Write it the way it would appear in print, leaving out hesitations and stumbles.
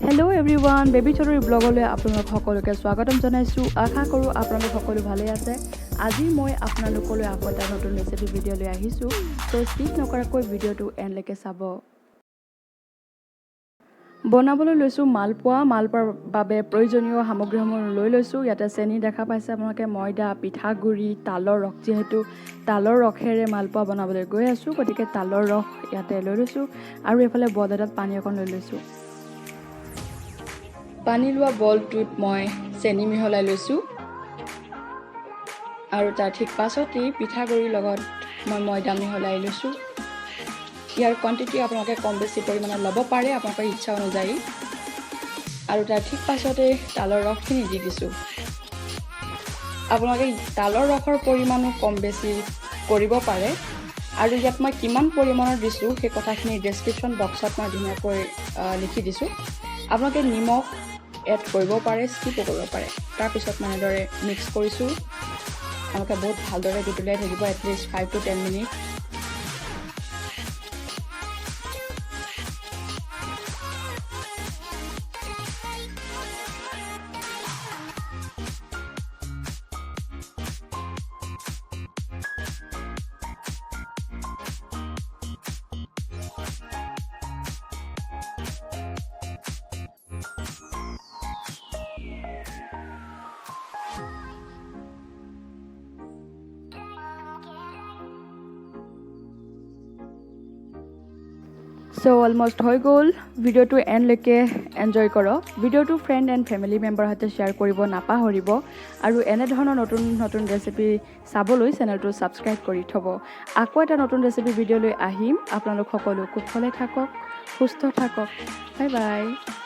Hello' everyone, baby Choudhury ব্লগলৈ আপোনালোক সকলোকে স্বাগতম জনাইছোঁ। আশা কৰোঁ আপোনালোক সকলো ভালেই আছে। আজি মই আপোনালোকলৈ আকৌ এটা নতুন ৰেচিপি ভিডিঅ' লৈ আহিছোঁ। চ' স্কিপ নকৰাকৈ ভিডিঅ'টো এণ্ডলৈকে চাব। বনাবলৈ লৈছোঁ মালপোৱা। মালপোৱাৰ বাবে প্ৰয়োজনীয় সামগ্ৰীসমূহ লৈ লৈছোঁ। ইয়াতে চেনি দেখা পাইছে আপোনালোকে, ময়দা, পিঠাগুড়ি, তালৰ ৰস। যিহেতু তালৰ ৰসেৰে মালপোৱা বনাবলৈ গৈ আছোঁ, গতিকে তালৰ ৰস ইয়াতে লৈ লৈছোঁ। আৰু এইফালে বল এটাত পানী অকণ লৈ লৈছোঁ। পানী লোৱা বলটোত মই চেনি মিহলাই লৈছোঁ আৰু তাৰ ঠিক পাছতেই পিঠাগুড়িৰ লগত মই ময়দা মিহলাই লৈছোঁ। ইয়াৰ কোৱাণ্টিটি আপোনালোকে কম বেছি পৰিমাণত ল'ব পাৰে আপোনালোকৰ ইচ্ছা অনুযায়ী। আৰু তাৰ ঠিক পাছতেই তালৰ ৰসখিনি দি দিছোঁ। আপোনালোকে তালৰ ৰসৰ পৰিমাণো কম বেছি কৰিব পাৰে। আৰু ইয়াত মই কিমান পৰিমাণৰ দিছোঁ, সেই কথাখিনি ডেছক্ৰিপশ্যন বক্সত মই ধুনীয়াকৈ লিখি দিছোঁ। আপোনালোকে নিমখ এড কৰিব পাৰে, স্কিপো কৰিব পাৰে। তাৰপিছত মই এনেদৰে মিক্স কৰিছোঁ। আপোনালোকে বহুত ভালদৰে দুতুলিয়াই থাকিব at least 5 to 10 minute. So almost হৈ গ'ল। ভিডিঅ'টো এণ্ডলৈকে এনজয় কৰক। ভিডিঅ'টো ফ্ৰেণ্ড এণ্ড ফেমিলি মেম্বাৰৰ সৈতে শ্বেয়াৰ কৰিব নাপাহৰিব আৰু এনেধৰণৰ নতুন নতুন ৰেচিপি চাবলৈ চেনেলটো ছাবস্ক্ৰাইব কৰি থ'ব। আকৌ এটা নতুন ৰেচিপি ভিডিঅ' লৈ আহিম। আপোনালোক সকলো কুশলে থাকক, সুস্থ থাকক। Bye bye.